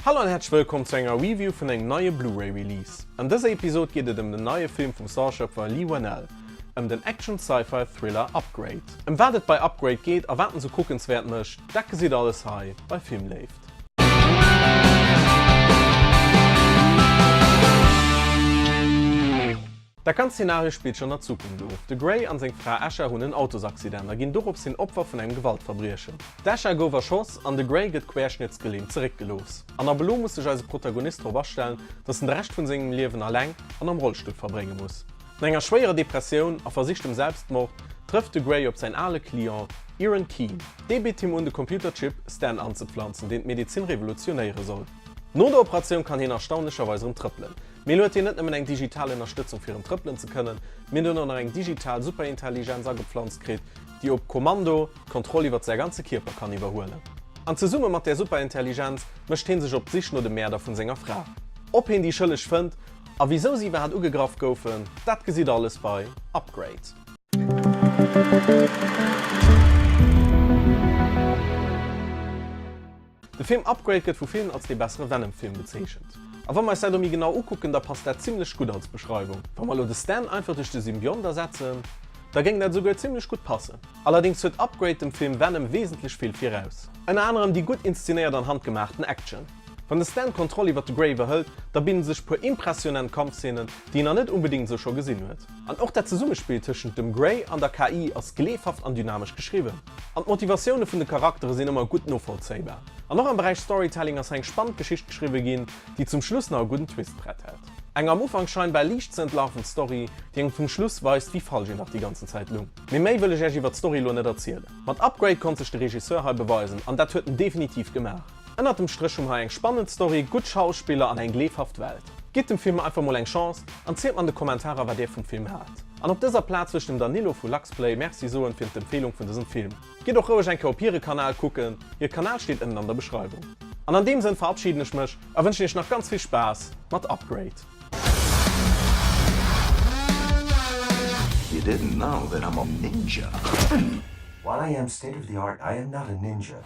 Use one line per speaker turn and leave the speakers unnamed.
Hallo an häerzlech wëllkomm zu enger Review vun engem neie Blu-ray Release. An dëser Episod geet et ëm den neie Film vum Saw-Schöpfer Leigh Whannell, ëm den Action-Sci-Fi Thriller Upgrade. Ëm wat et bei Upgrade geet a wat en sou kuckenswäert mécht, dat gesitt alles hei bei Filmléift. Dat ganzt Szenario spillt sech an der Zukunft of. De Gray an seng Fra Asha hunn en Autosaccident a ginn dorops hin Opfer vun engem Gewaltverbriechen. D'Asha gouf erschoss an de Gray gëtt querschnittsgelähmt zeréckgelooss. An ab elo muss sech eise Protagonist drop astellen, dass en de Rescht vun sengem Liewen alleng an am Rollstull verbrénge muss. No enger schwéierer Depressioun a versichtem Selbstmord trëfft de Gray op säin ale Client Eron Keen. Dee bitt him un de Computerchip Stan anzepflanzen, deen d'Medezin revolutionéiere soll. No der Operatioun kann hien erstaunlecherweis erëm trëppelen. Mee elo huet hien net nëmmen eng digital Ënnerstëtzung fir erëm trëppelen ze kënnen, mee en huet och nach eng digital Superintelligenz agepflanzt kritt, déi op Kommando d'Kontroll iwwert säi ganze Kierper kann iwwerhuelen. An zesumme mat där Superintelligenz mécht hien sech op d'Sich no de Mäerder vun senger Fra. Ob hien déi Schëlleg fënnt a wisou si iwwerhaat ugegraff goufen, dat gesitt alles bei Upgrade. De Film Upgrade gëtt vu villen als dee bessere Venom-Film bezeechent. A wa mer eis dat elo méi genau ukucken, da passt dat zimmlech gutt als Beschreiwung. Wa mer elo de Stan einfach duerch de Symbiont ersetzen, da géing dat esouguer zimmlech gutt passen. Allerdéngs huet Upgrade dem Film Venom wesentlech vill viraus. Ënner anerem déi gutt inszenéiert an handgemaachten Action. Wann de Stan d'Kontroll iwwer de Grey iwwerhëlt, da bidden sech puer impressionant Kampfszenen, déi een nach net onbedéngt esou scho gesinn huet. An och dat Zesummespill tëschent dem Grey an der KI ass gleefhaft an dynamesch geschriwwen. An d'Motivatioune vun de Charaktere sinn ëmmer gutt novollzéibar. An och am Beräich Storytelling ass hei eng spannend Geschicht geschriwwe ginn, déi zum Schluss nach e gudden Twist prett hält. Eng am Ufank scheinbar liicht ze entlarvend Story, déi engem zum Schluss weist, wéi falsch een dach déi ganzen Zäit lung. Mee méi wëll ech iech iwwer d'Story elo net erzielen. Mat Upgrade konnt sech de Regisseur hei beweisen, an dat huet en definitiv gemaach. Ënnert dem Stréch hu mer hei eng spannend Story, gutt Schauspiller an eng gleefhaft Welt. Gitt dem Film einfach mol eng Chance an zielt mer an de Kommentarer wat dir vum Film haalt. An op dëser Plaz wëll ech dem Danilo vu Luxplay Merci soen fir d'Empfehlung vun dësem Film. Gitt och roueg eng Kéier op hire Kanal kucken, hir Kanal steet ënnen an der Beschreiwung. An an deem Sënn verabschieden ech mech a wënschen iech nach ganz vill Spaass mat Upgrade.
You didn't know that I'm a ninja. While I am state of the art, I am not a ninja.